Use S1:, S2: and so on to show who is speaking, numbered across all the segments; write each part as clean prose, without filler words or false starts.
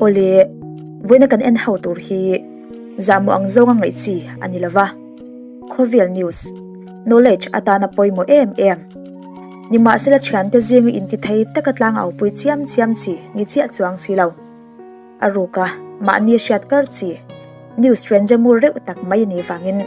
S1: Awle, vawiina kan en ho tur hi zahmawh ang zawnga ngaih chi a ni lova. Khawvel news, knowledge atana pawimawh em em. Nimahsela thiante zinga intithei taka tlang aupui chiam chiam chi ni chiah chuang si lo. A ruk a, mahni hriat kar chi news ṭhen mur reuh tak mai a nih vangin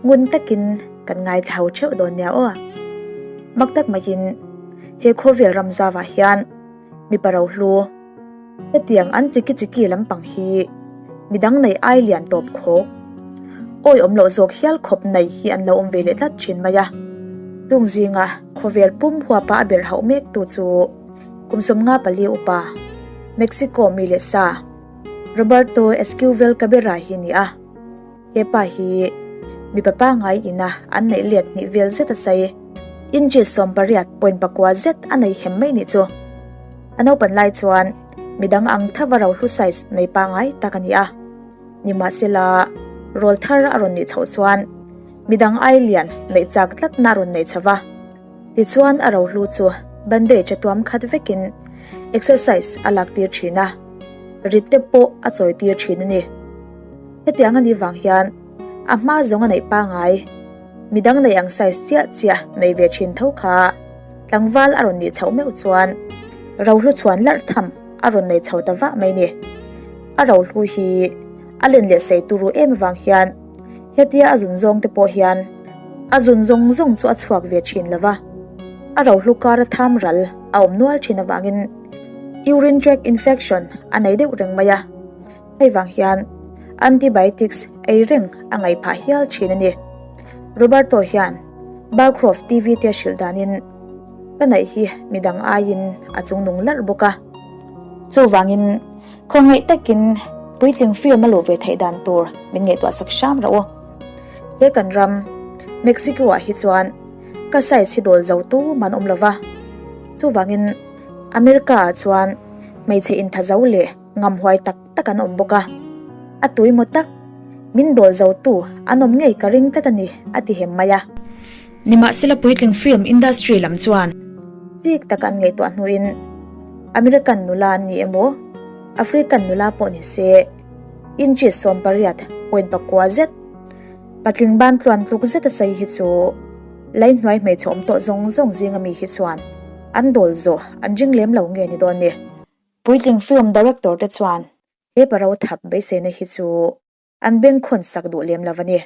S1: ngun takin kan ngaithla ho theuh dawn nia aw. Mak tak maiin he khawvel ram zavah hian mipa rohlu hetiang an chiki chiki lampang hi midang nei ai lian tawp khawk awi awm loh zawk hial khawp nei hi an lo awm ve leh tlat thin mai a. Chung zinga khawvel pum huapa a ber hauh mek tu chu Kum 54 upa, Mexico mi leh sa, Roberto Esquivel Cabrera hi ni a. He pa hi mipa pangngai ina an neih let hnih vel zet a sawi. Inches 18.4 zet a nei hem mai nih chu. A naupan lai chuan midang ang thava rohlu size nei pangngai tak a ni a. Nimahsela, rawl thar a rawn nih chhoh chuan midang ai lian neih chak tlatna a rawn nei chho va. Tichuan a rohlu chu bandage a tuam khat vekin exercise a lak tir thin a, rit te pawh a chawi tir thin a ni. Hetiang a nih vang hian a hma zawng a neih pangai, midang nei ang size chiah chiah nei ve thin tho kha tlangval a rawn nih chhoh meuh chuan rohlu chhuan larh tham a rawn nei chho ta vah mai ni. A rohlu hi a len leh sei turu em avang hian Hetia a zun zawng te pawh hian a zun zawng zawng chu a chhuak ve thin lo va, a rohlu kar a tham ral a awm nual thin avangin urine tract infection a nei deuh reng mai a, hei vang hian antibiotics ei reng a ngaih phah hial thin a ni. Roberto hian Barcroft TV te hrilh danin ka naih hi midang aiin a chungnung larh bawk a, chuvangin Khawngaih takin puitling film a luh ve theih dan tur min ngaihtuah sak hram rauh u. He kan ram, Mexico ah hi chuan ka size hi dawl zo tu man awm lova. Chuvangin America ah chuan hmeichhe intha zo leh ngam huai tak tak an awm bawk a. A tuimaw tak, min dawl zo tu an awm ngei ka ring tlat a ni a ti hem mai a. Nimahsela puitling film industry lam chuan chik taka an ngaihtuah hnuin American nula an ni emaw African nula pawh ni se inches 18.4 zet patling ban tluan tluk zet a sawi hi chu lei hnuai hmeichhe awm tawh zawng zawng zinga mi hi chuan an dawl zawh an ring lem lo nge ni dawn ni. Puitling film director te chuan he paro thap beiseina hi chu an bengkhawn sak duh lem lo a ni.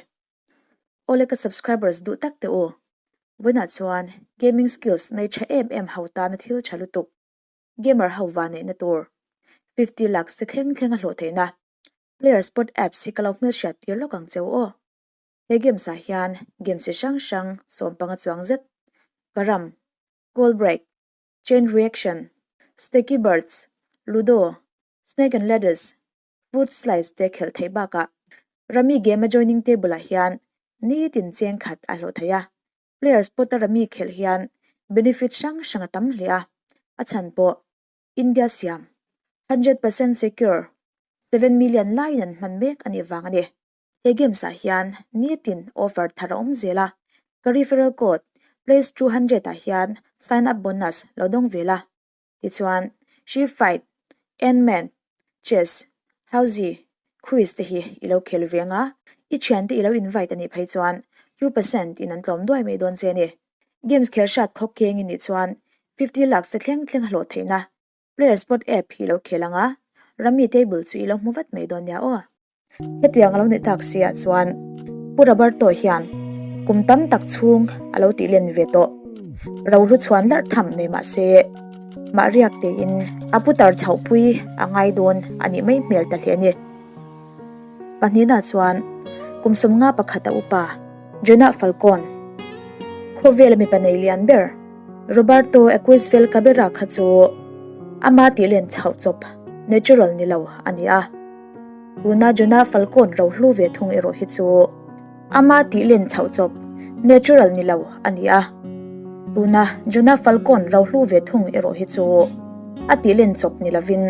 S1: Awle ka subscribers duh tak teh u. Vawiinah chuan gaming skills nei tha em em ho tana thil tha lutuk, gamer ho van neihna tur, 50 lakhs te thleng thleng a hlawh theihna player spot apps hi ka lo hmelhriat tir lawk ang cheu aw. He games ah hian games chi hrang hrang sawmpanga chuang zet, Karam, Goal Break, Chain Reaction, Sticky Birds, Ludo, Snake and Ladders, Fruit slice te khelh theih bakah Rummy game a joining table ah hian nitin cheng khat a hlawh thei a, player spot a Rummy khelh hian benefit hrang hrang a tam hle a, a chhan pawh India siam 100% secure 7 million laiin an hman mek a nih vang a ni. He games ah hian nitin offer thar a awm zel a, ka referral code place 200 ah hian sign up bonus lo dawng ve la. Tichuan, She Fight, Ant-Man, Chess, Housie, Quiz te hi i lo khel ve anga, i thiante i lo invite a nih phei chuan 2% in an tlawm duai mai dawn che a ni. Games khel hrat khawk keng i nih chuan 50 lakhs te thleng thleng a hlawh theihna Player Spot app hi i lo khel anga, Rummy table chu i lo hmu vat mai dawn nia aw. Hetiang a lo nih tak si ah chuan Pu Roberto hian kum tam tak chhung a lo tih len ve tawh. Rohlu chhuan larh tham nei mah se mah riak tein a putar chhohpui a ngai dawn a nih mai hmel ta hle a ni. Pahnihna chuan kum 51 a upa Jonah Falcone, khawvela mipa nei lian ber Roberto Equisvel Cabrera kha chu ama tih len chhoh chawp natural ni lo a ni a. Tuna Jonah Falcone rohlu ve thung erawh hi chu ama tih len chhoh chawp natural ni lo a ni a. Tuna Jonah Falcone rohlu ve thung erawh hi chu a tih len chawp ni lovin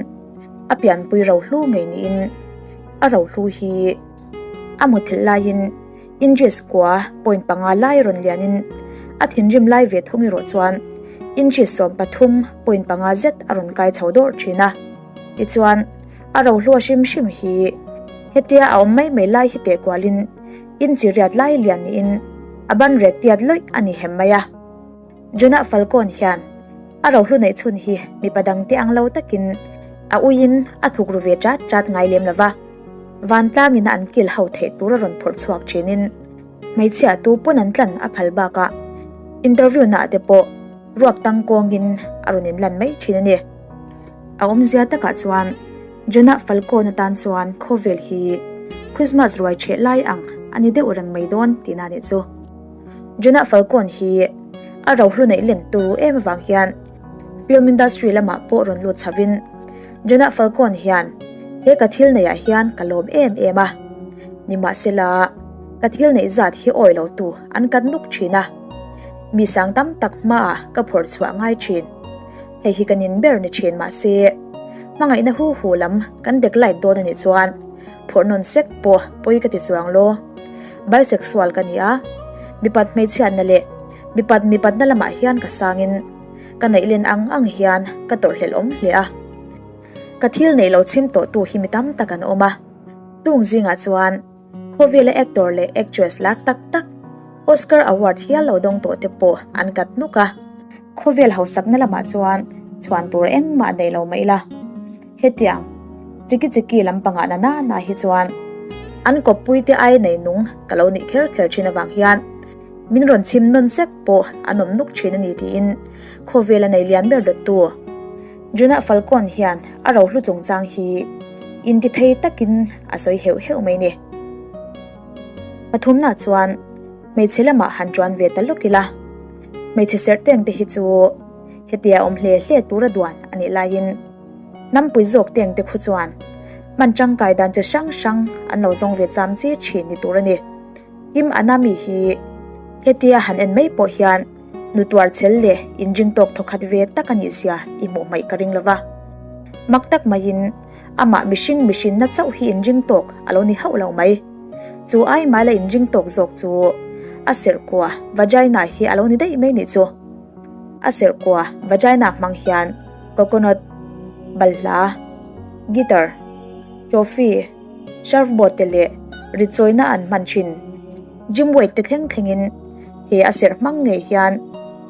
S1: a pianpui rohlu ngei niin a rohlu hi a muthilh laiin inches kua point panga lai rawn lianin a thinrim lai ve thung erawh chuan inches 13.5 zet a rawn kai chho dawrh thin a. Tichuan. A rohlua hrim hrim hi hetia a awm mai mai lai hi teh kualin inchi riat lai lian niin a ban rek tiat lawih a ni hem mai a. Jonah Falcone hian a rohlu neih chhun hi mipa dangte ang lo takin a uiin a thuk ru ve chat chat ngai lem lo va, vantlangin a an kil ho theih tur a rawn phawrh chhuak thinin hmeichhia tu pawn an tlan a phal bakah interview naah te pawh ruak tang kawngin a rawn inlan mai thin a ni. A awmzia takah chuan Jonah Falcone atan chuan khawvel hi Christmas ruai ṭheh lai ang a ni deuh reng mai dawn tihna a nih chu. Jonah Falcone hi a rohlu neih len turu em avang hian film industry lamah pawh rawn lut chhovin Jonah Falcone hian he ka thil neihah hian ka lawm em em a, nimahsela ka thil neih zat hi awi lo tu an kat nuk thin a, mi sang tam tak hmaah ka phawrh chhuah ngai thin. Hei hi ka nin ber ni thin mahse hmangaihna hu hu lam kan dek light dawn a nih chuan phawrh nawn sek pawh pawi ka ti chuang law. Bisexual ka ni a, mipat hmeichhiatna leh mipat mipatna lamah hian ka sangin ka neih len ang ang hian ka tawrhhlelh awm hle a. Ka thil neih lo chhim tawhtu hi mi tam tak an awm a, chung zingah chuan khawvela actor leh actress lar tak tak Oscar award hial lo dawng tawh te pawh an kat nuk a. Khawvel hausakna lamah chuan chhuan tur engmah nei lo mah ila. Hetiang chiki chiki lampangah na na na hi chuan an kawppuite ai nei nung ka lo nih kher kher thin avang hian min rawn chhim nawn sek pawh an awm nuk thin a ni tiin khawvela nei lian ber dawttu Jonah Falcone hian a rohlu chungchang hi intithei takin a sawi heuh heuh mai ni. Pathumna chuan hmeichhe lamah han tuan ve ta lawk ila, hmeichhe serh teng te hi chu hetia awm hle hle tura duan a nih laiin hnampui zawk teng te khu chuan hman tangkai dan chi hrang hrang an lo zawng ve cham chi thin ni tur a ni. Kim Anami hi hetia han en mai pawh hian nu tuar chhel leh inring tawk thawkhat ve tak a nih zia i hmuh hmaih ka ring lova. Mak tak maiin Amah mihring mihrinna chauh hi inring tawk a lo ni hauh lo mai. Chu ai maila inring tawk zawk chu a serhkua vagina hi a lo ni daih mai nih chu. A serhkua vagina hmang hian coconut, balhla, guitar, trophy, surfboard te leh ritchawina an hman thin. Gym weight te thleng thlengin he a serh hmang ngei hian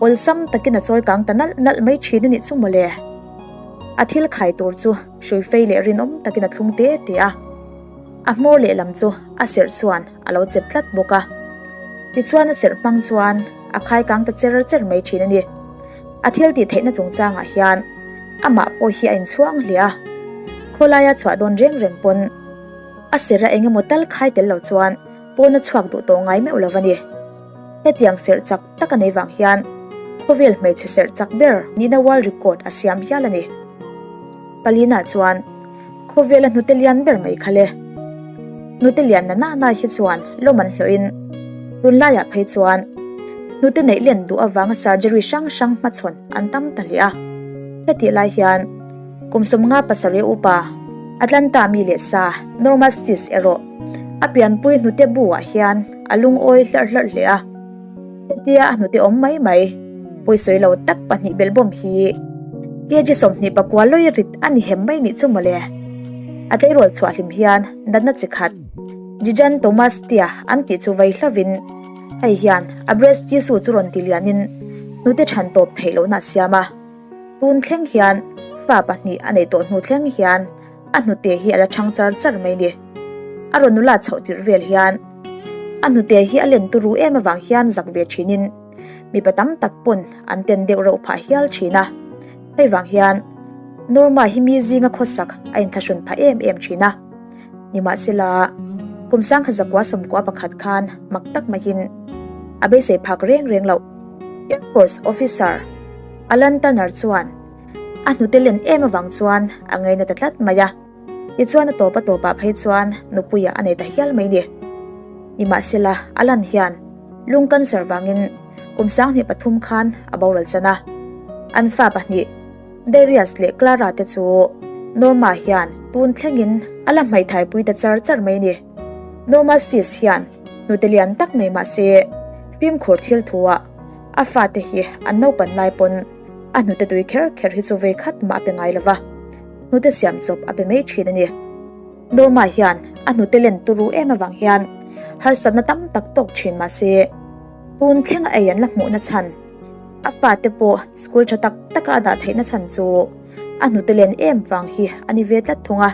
S1: awlsam takin a chawi kang ta nalh nalh mai thin a nih chu mawle. A thil khai tur chu hrui fei leh rinawm takin a thlung te te a, a hmawr lehlam chu a serh chuan a lo chep tlat bawk a. Tichuan a serh hmang chuan a khai kang ta cher cher mai thin a ni. A thil tih theihna chungchangah hian amah pawh hi a inchhuang hle a, khawlaia chhuah dawn reng reng pawn a serh a eng emaw tal khai tel lo chuan pawn a chhuak duh tawh ngai meuh lo a ni. Hetiang serh chak tak a nei vang hian khawvel hmeichhe serh chak ber nihna world record a siam hial a ni. Palina chuan khawvela hnute lian ber mai kha le. Hnute lian na na na hi chuan lawm an hlawhin tunlaiah phei chuan hnute neih len duh avanga surgery hrang hrang hmachhawn an tam ta hle a. Hetih lai hian kum 57 upa Atlanta mi leh sa Norma Stis erawh a pianpui hnute bu ah hian a lungawi hlarh hlarh hle a. Hetia a hnute awm mai mai, pawisawi lo tak pahnih belhbawm hi kg 29 lawi rit a ni hem mai nih chu mawle. A tleirawl chhuah hlim hian natna chi khat Gigantomastia an tih chu vei hlovin hei hian a breast tissue chu rawn ti lianin hnute chhan tawp theih lohna a siam a. Tun thleng hian fa pahnih a neih tawh hnu thleng hian A hnute hi a la chhang char char mai ni. A rawn nula chhoh tirh vel hian a hnute hi a len turu em avang hian zak ve thinin mipa tam tak pawn an ten deuh reuh phah hial thin a. Hei vang hian Norma hi mi zinga khawsak a inthlahrun phah em em thin a. Nimahsela, kum sangkhat zakua sawmkua pakhat khan mak tak maiin a beisei phak reng reng loh. Air Force Officer Alan Turner chuan A hnute len em avang chuan a ngaina ta tlat mai a, tichuan a tawp a tawpah phei chuan nupuia a nei ta hial mai ni. Nimahsela, a lan hian lung cancer vangin kum 2003 khan a boral chan a. An fa pahnih, Darius leh Clara te chu Norma hian tun thlengin a la hmaithaipui ta char char mai ni. Norma Stis hian hnute lian tak nei mah se fimkhur thil thuah a fate hi an naupan lai pawn A hnute tui kher kher hi chu vei khat mah a pe ngai lo va. hnute siam chawp a pe mai thin a ni. Norma hian a hnute len turu em avang hian harsatna tam tak tawk thin mah se, tun thlenga ei an la hmuhna chhan, a fate pawh school tha tak taka a dah theihna chhan chu a hnute len em vang hi a ni ve tlat thung a.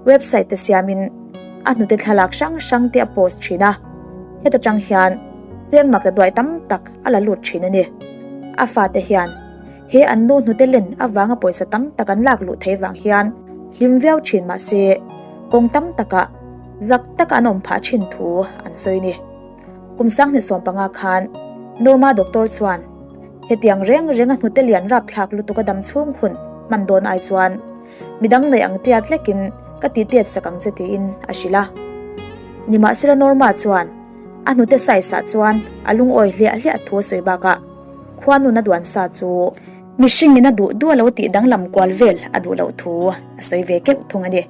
S1: Website te siamin a hnute thlalak hrang hrang te a post thin a, heta tang hian cheng mak la duai tam tak a la lut thin a ni. A fate hian he an nu hnute len avanga pawisa tam tak an lak luh theih vang hian hlim viau thin mah se kawng tam takah zak taka an awm phah thin thu an sawi a ni. Kum sanghnih 15 khan Norma doctor chuan hetiang reng renga hnute lian rapthlak lutuk a dam chhung hun hman dawn ai chuan midang nei ang tiat hlekin ka ti tiat sak ang che tiin a hrilh a. Nimahsela Norma chuan a hnute size ah chuan a lungawi hliah hliah thu a sawi bakah khuanun a duan sa chu mihringin a duh duh a lo tih danglam kual vel a duh loh thu a sawi ve keuh thung a ni.